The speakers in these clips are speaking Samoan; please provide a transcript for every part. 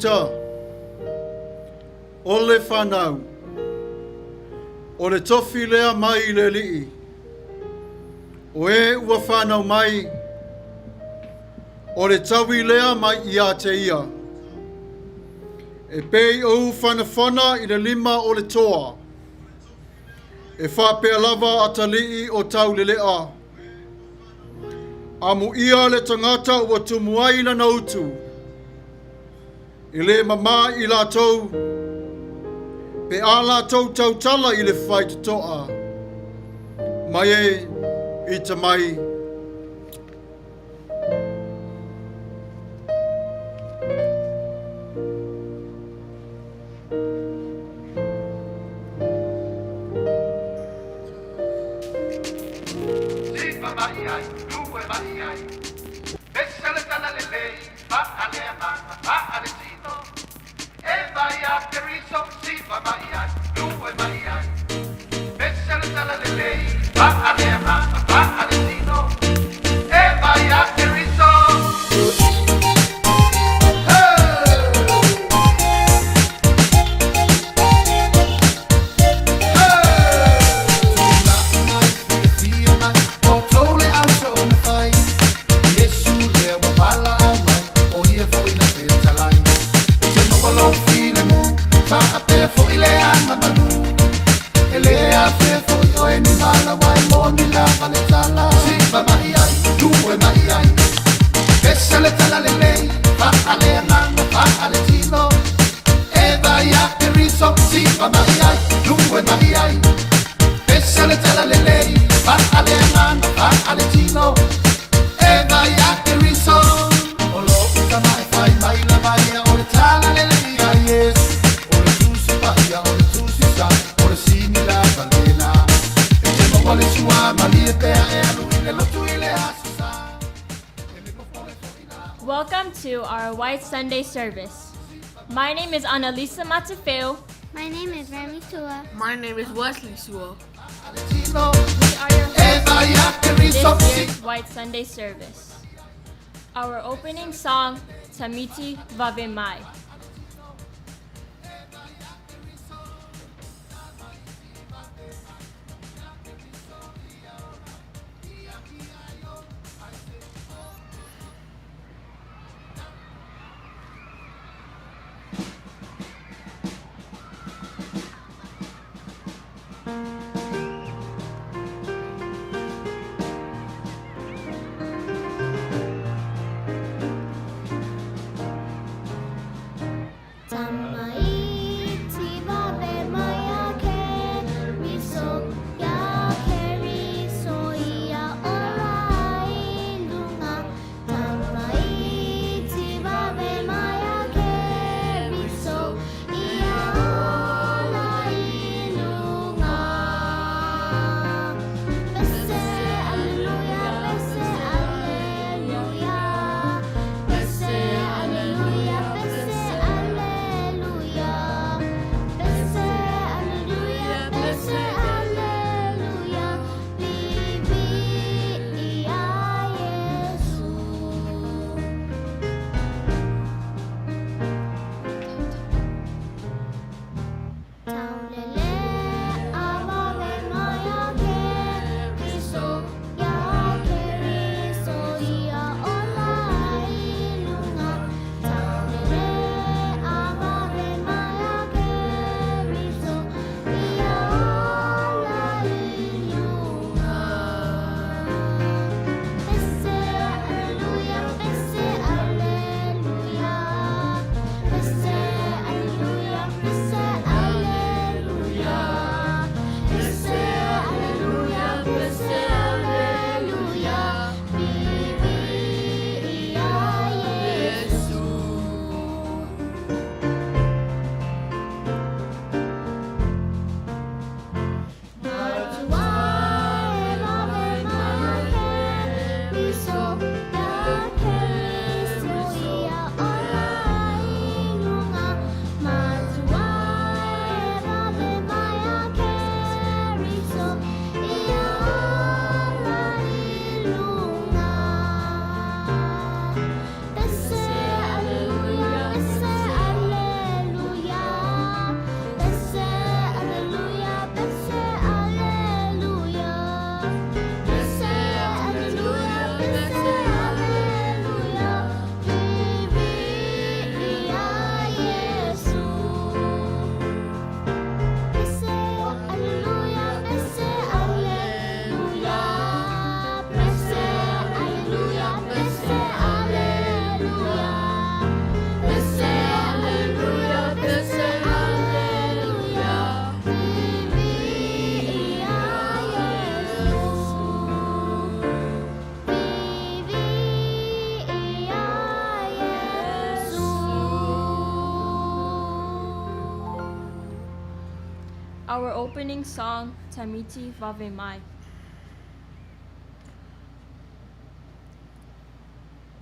uta, o le fanau, o le tofi lea mai i le Alii, o e ua fanau mai, o le taui lea mai ia te ia. E pei o ufanafana i le lima o le toa, e faapea lava atalii o taulelea. Amuia le tagata ua tumu ai lana utu, e le mamā i latou, pe a latou tautala i le faitotoa, mai e ita mai. Welcome to our White Sunday service. My name is Annalisa Matafeo. My name is Remy Tua. My name is Wesley Sua. We are your hosts for this year's White Sunday service. Our opening song, Tamiti Vave Mai. Our opening song, Tamiti Vave Mai.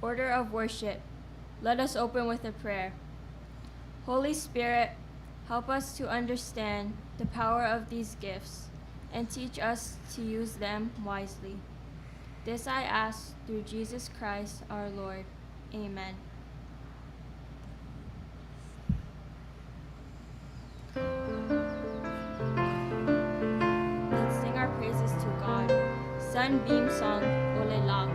Order of worship. Let us open with a prayer. Holy Spirit, help us to understand the power of these gifts and teach us to use them wisely. This I ask through Jesus Christ our Lord. Amen. Let's sing our praises to God. Sunbeam Song, Ole La.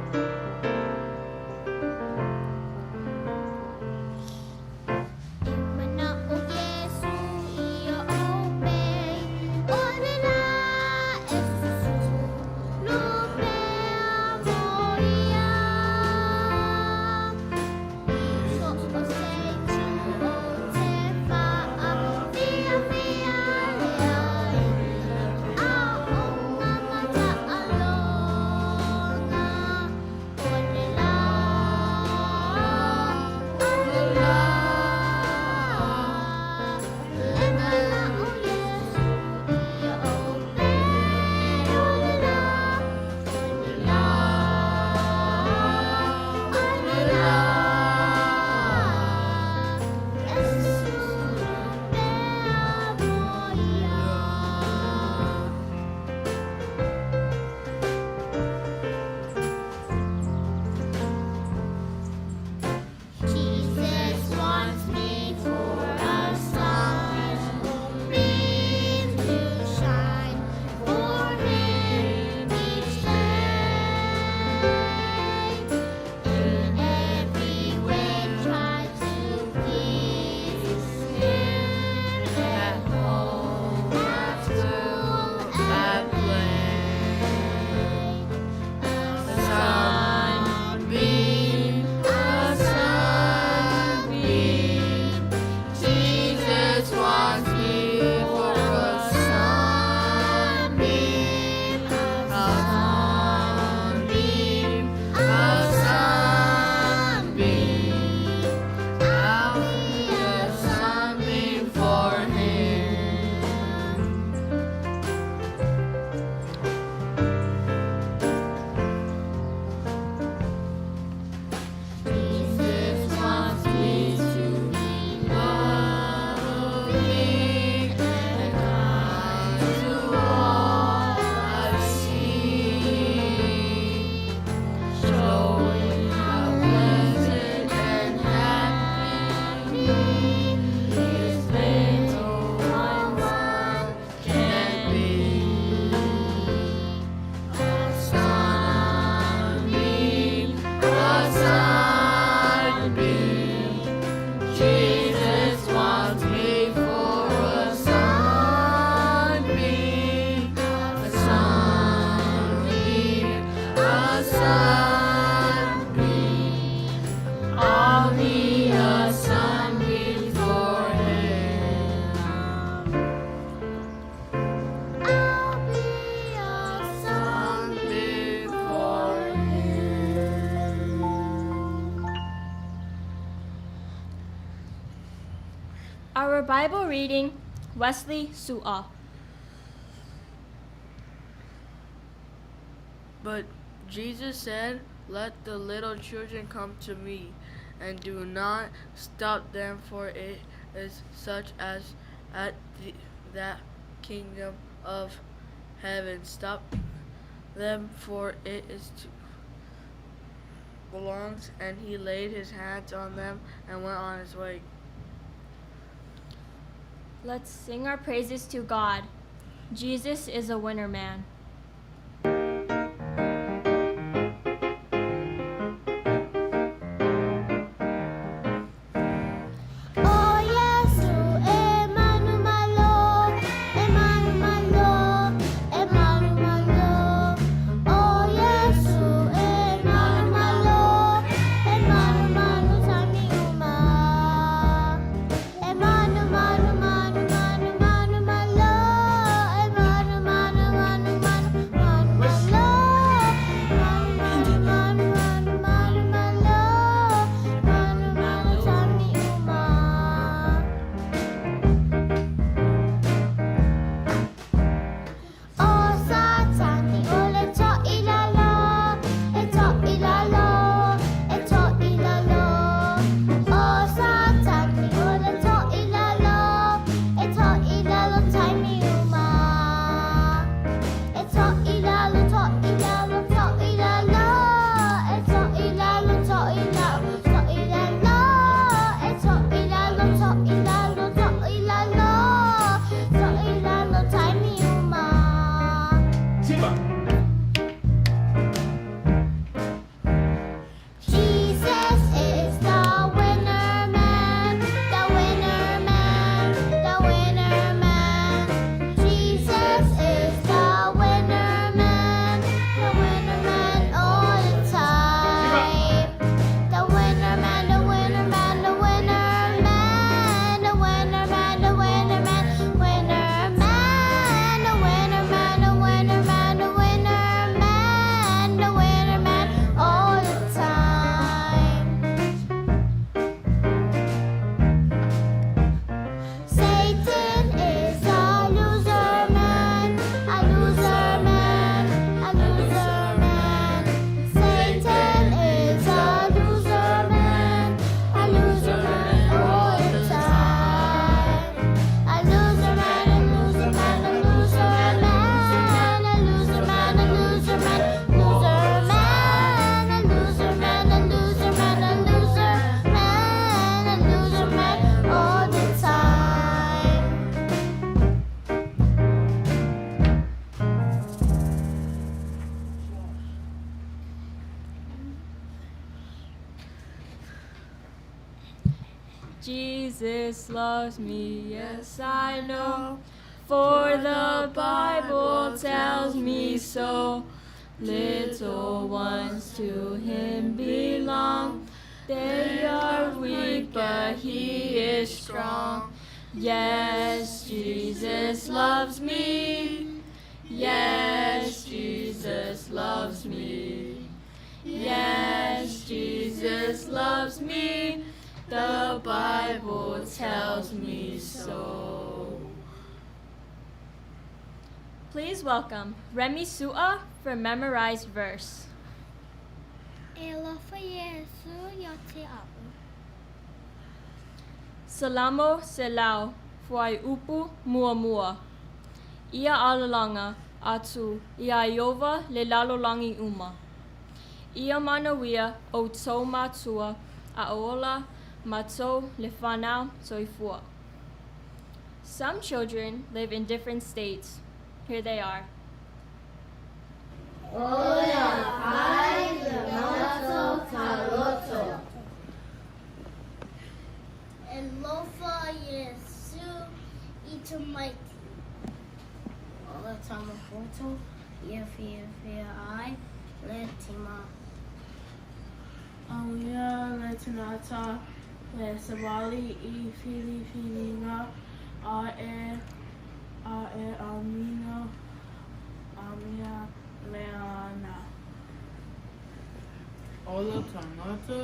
Our Bible reading, Wesley Su'a. But Jesus said, Let the little children come to me, and do not stop them, for it is such as at that kingdom of heaven. Stop them, for it is to belongs. And he laid his hands on them and went on his way. Let's sing our praises to God. Jesus is a winner man. Jesus loves me, yes, I know. For the Bible tells me so. Little ones to him belong. They are weak, but he is strong. Yes, Jesus loves me. Yes, Jesus loves me. Yes, Jesus loves me. The Bible tells me so. Please welcome Remy Sua for memorized verse. E alofa Iesu ia te a'u. Salamo selau fuaiupu muamua. Ia alalaga atu iā Ieova le lalolagi uma. Ia manuia outou matua a ola matou le fanau soifua. Some children live in different states. Here they are. E alofa Iesu i tamaiti. Ola Tamafoto, ia fiafia ai le tima. Auia le tagata le savali i filifiliga a e a e amio amia mea ana. Ola tagata,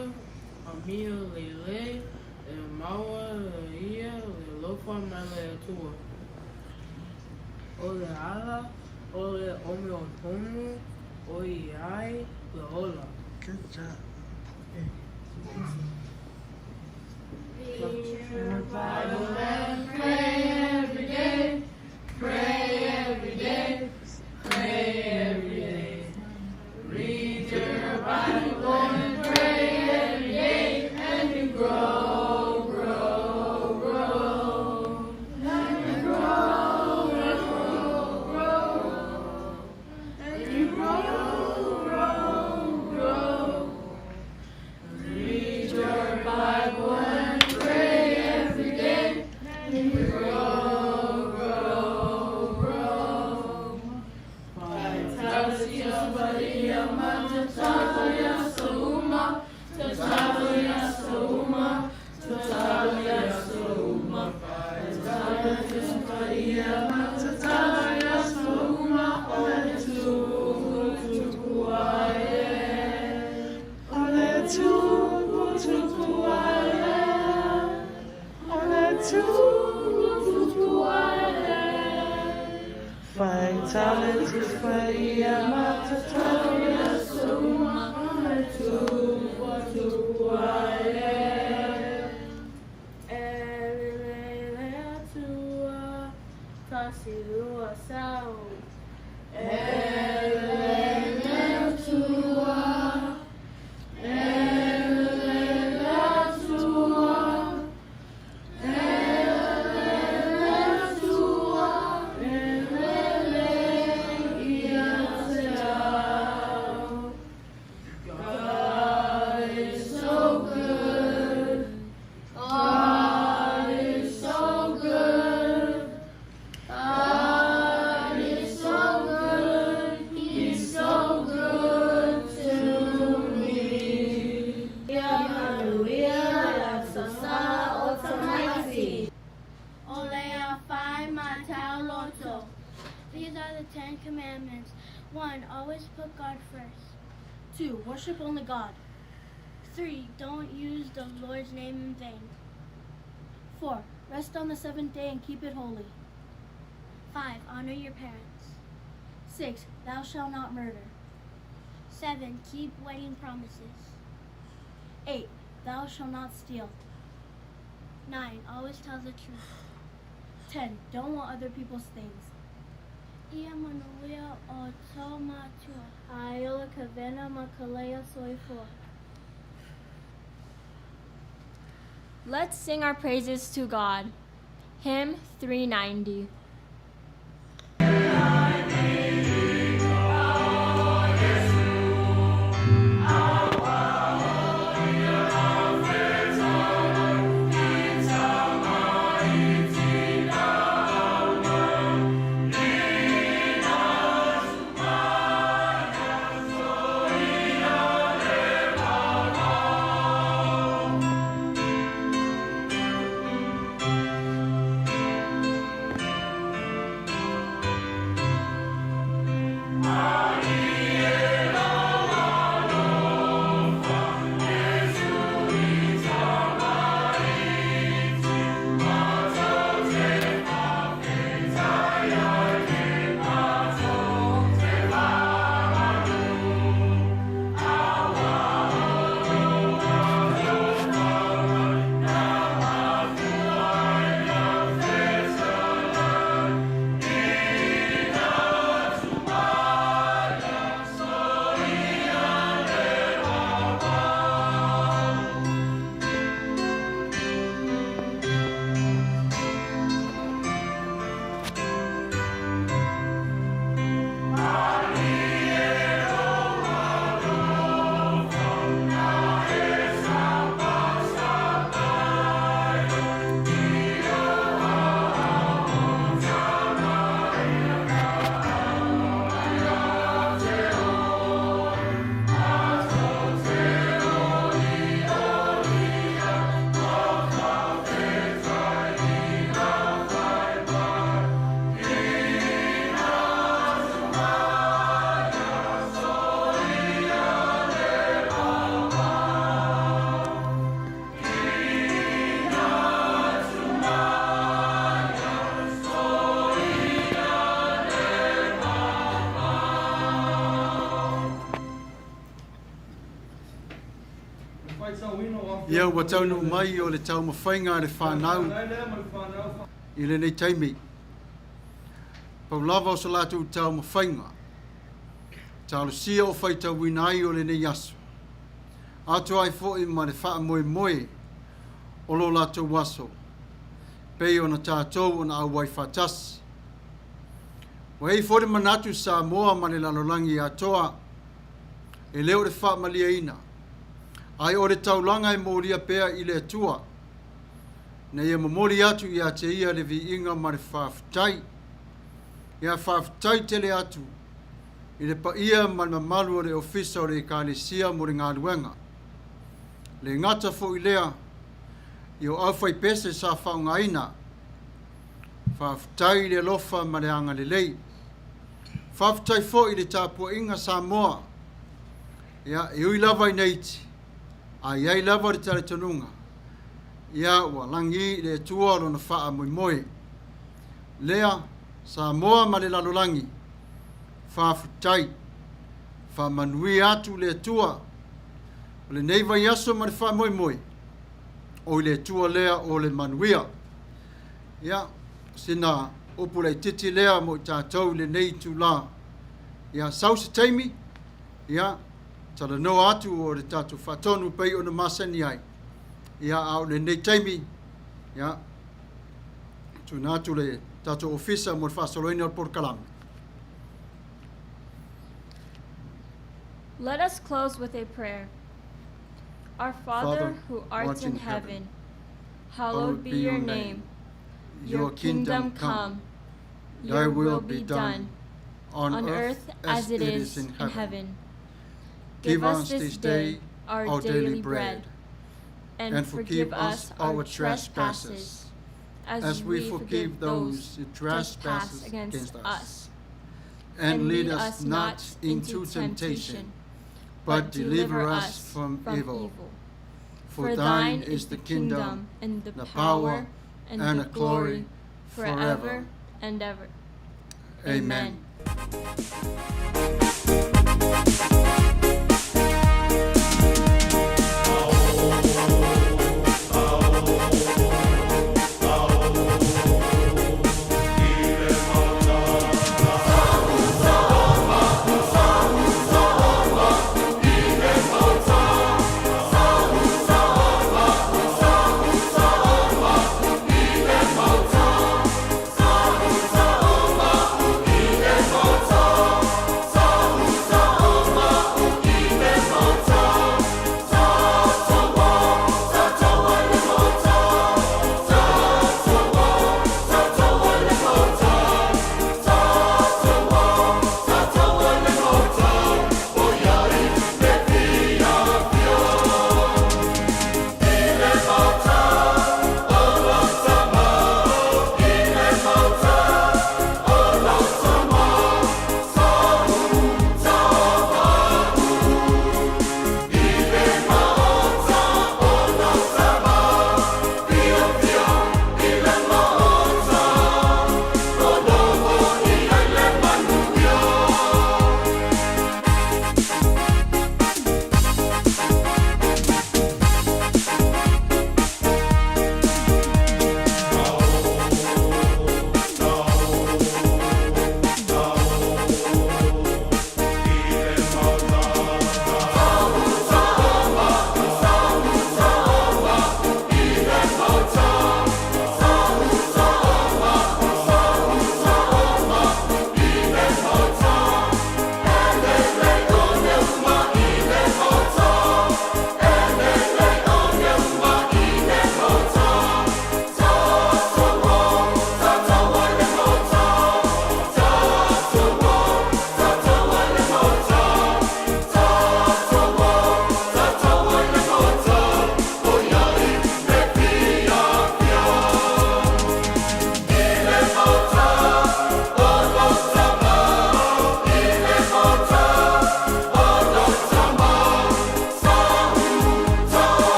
amio lelei, e maua e ia le alofa mai le Atua. O le ala o le ʻOnuʻonu ʻo ia ai le ola. Good job. Read your Bible and pray every day. Pray every day. Pray every day. Read your Bible and pray every day, and you grow, grow, grow. And you grow, grow, grow. And you grow, grow, grow. Read your Bible and pray every day, and you grow, grow, grow. Faitalia matatalia souma, tatalia souma, tatalia souma. Faitalia matatalia souma, ole tu tukuae. Ole tu tukuae. Ole tu tukuae. Faitale faia matatalia souma, ole tu tukuae. E lele atua, tasi lua sau. E lele atua, e lele atua, e lele atua, e lele ia te au. God is so good. God is so good. God is so good. He's so good to me. Ia manuia le aso sa o tamaiti. O le fai matau loto. These are the Ten Commandments. 1. Always put God first. 2. Worship only God. 3. Don't use the Lord's name in vain. 4. Rest on the seventh day and keep it holy. 5. Honor your parents. 6. Thou shalt not murder. 7. Keep wedding promises. 8. Thou shalt not steal. 9. Always tell the truth. 10. Don't want other people's things. Ia manuia o tō matua. Aiola kavena makalea soifua. Let's sing our praises to God. Hymn 390. Ia ua taunuu mai o le taumafaiga a le fanau i lenei taimi. Pau lava o so latou taumafaiga, talosia o faitauina ai o lenei aso, atoa ai foi ma le faamoemoe o lo latou aso, pei ona tatou ona auai faatasi. Ua i ai foi le manatu Samoa ma le lalolagi atoa, e le o le faamalieina, ae o le taulaga e molia pea i le Atua, ina ia momoli atu ia te ia le viiga ma le faafetai. Ia faafetai tele atu i le paia ma le mamalu o le Ofisa o le Ekalesia mo le galuega. Le gata foi lea i o aufaipese sa faaaogaina. Faafetai i le alofa ma le agalelei. Faafetai foi i le tapuaiga Samoa. Ia, e ui lava ina iti, ae i ai lava le talitonuga, ia ua lagi i le Atua lona faamoemoe. Lea, Samoa ma le lalolagi, faafetai. Faamanuia atu le Atua o lenei vaiaso ma le faamoemoe, o i le Atua lea o le manuia. Ia, sina upu laitiiti lea mo i tatou i lenei itulā. Ia, sau se taimi, ia, talanoa atu o le tatou faatonu pei ona masani ai. Ia, a o lenei taimi, ia, tuuina atu le tatou ofisa mo le faasoloina o le polokalame. Let us close with a prayer. Our Father, who art in heaven, hallowed be your name. Your kingdom come, your will be done, on earth as it is in heaven. Give us this day our daily bread, and forgive us our trespasses, as we forgive those who trespass against us. And lead us not into temptation, but deliver us from evil. For thine is the kingdom, and the the power, power, and and the the glory glory forever forever. and ever. Amen.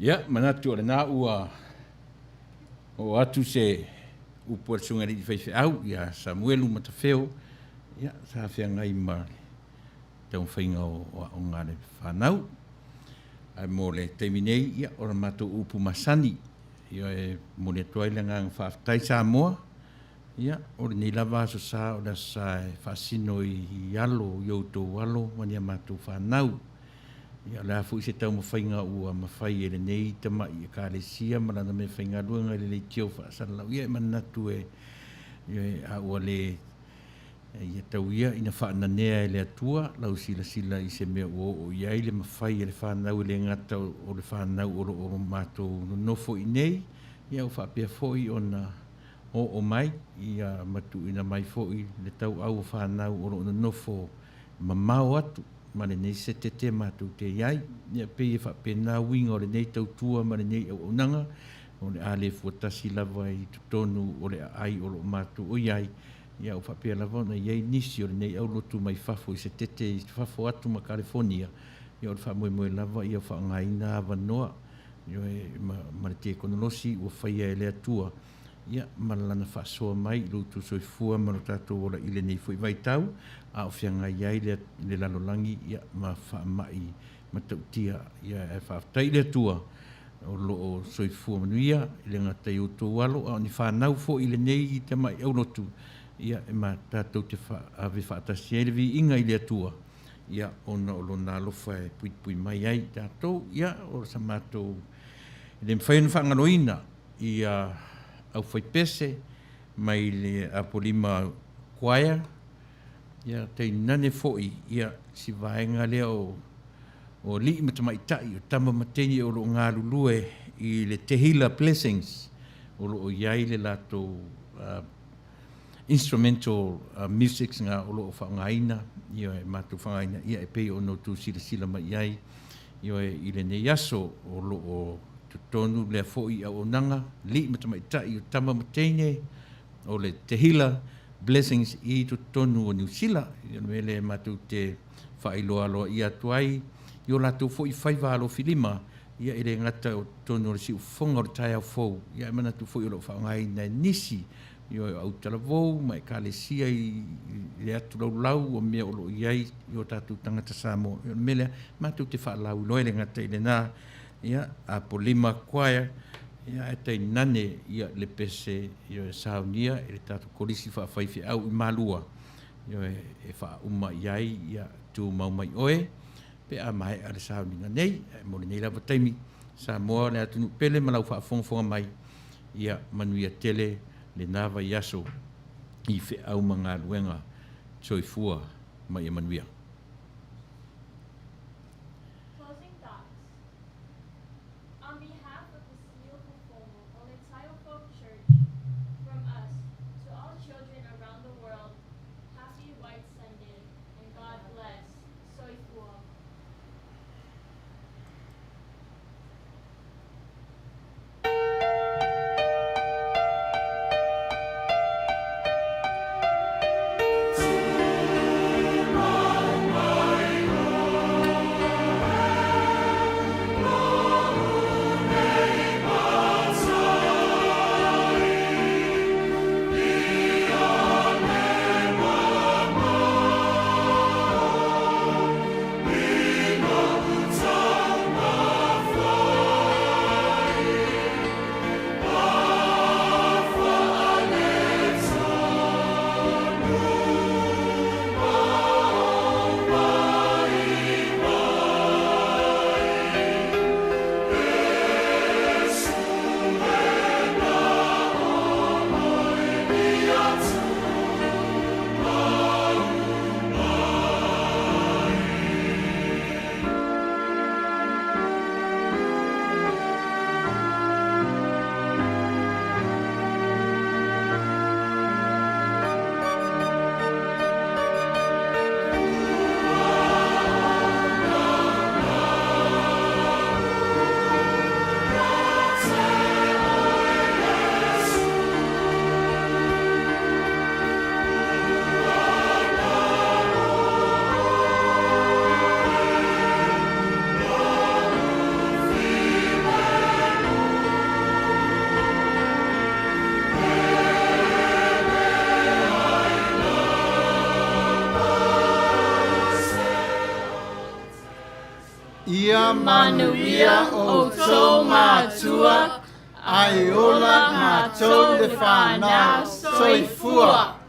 Ia, manatu o lena ua oo atu se upu a le Susuga i le Alii Faifeau ia Samuelu Matafeo, ia, sa feagai ma le taumafaiga o aoga a le fanau. Ae mo le taimi nei, ia, o le matou upu masani, ia, e momoli atu ai le agaga faafetai Samoa, ia, o lenei lava Aso Sa o le Aso Sa e faasino i alo, i outou alo ma ni a matou fanau. Ia, o le a foi se taumafaiga ua mafai e lenei tamai Ekalesia ma lana meafaigaluega i le leitio faasalalau, ia e manatu e, a ua le, ia tau ia ina faananea e le Atua lau silasila i se mea ua oo i ai le mafai e le fanau e le gata o le fanau o lo o matou nonofo i inei, ia ua faapea foi ona oo mai, ia ma tuuina mai foi le tauau o fanau o lo o nonofo mamao atu ma lenei setete matou te i ai. Ia pei e faapena uiga o lenei tautua ma lenei auaunaga, o le a le fuatasi lava i totonu o le aai o lo o matou o i ai, ia ua faapea lava ona i ai nisi o lenei aulotu mai fafo i setete i fafo atu ma Kalifonia, ia o le faamoemoe lava ia faaaogaina avanoa ioe ma, ma le tekonolosi ua faia e le Atua, ia ma Lana faasoa mai i lo outou soifua ma lo tatou ola i lenei foi vaitau, a o feagai ai le, le lalolagi ia ma faamai matautia. Ia ae faafetai i le Atua o lo o soifua manuia i le gata i outou alo, a o ni fanau foi i lenei tamai aulotu, ia e ma tatou te ave faatasi ai le viiga i le Atua, ia ona o Lona alofa e puipui mai ai i tatou. Ia o sa matou e le mafai ona faagaloina ia aufaipese mai le Apolima Choir, ia tainane foi ia si vaega lea o o alii ma tamaitai, o tama ma teine o lo o galulue i le Tehila Blessings, o lo o i ai le latou instrumental musics na o lo o faaaogaina, ia e matou faaaogaina, ia e pei ona outou silasila mai i ai, ioe, i lenei aso o lo o totonu lea foi i auaunaga, alii ma tamaitai, o tama ma teine, o le Tehila Blessings i totonu o Niu Sila. Ia o le mea lea matou te faailoa aloaia atu ai i o latou foi faiva alofilima, ia e le gata o totonu o le siufofoga o le taeao fou, ia ae manatu foi o lo o faaaogaina e nisi ioe o autalavou ma ekalesia i le atu laulau o mea o lo o i ai i o tatou tagata Samoa. Ia o le mea lea, matou te faalauiloa e le gata i lena, ia, Apolima Choir, ia ae tainane ia le pese ia e saunia e le tatou Kolisi Faafaifeau i Malua, ioe, e faauma i ai ia tumau mai oe pe a maea le sauniga nei. Ae mo lenei lava taimi, Samoa le atunuu pele ma lau faafogafoga mai, ia manuia tele lena vaiaso i feau ma galuega. Soifua ma ia manuia. Closing thoughts. On behalf of the Siuhufono Oletayo Folk Church, from us to all children around the world, happy White Sunday and God bless. Soifua. manuia outou mātua, ae ola matou le fanau. Soifua.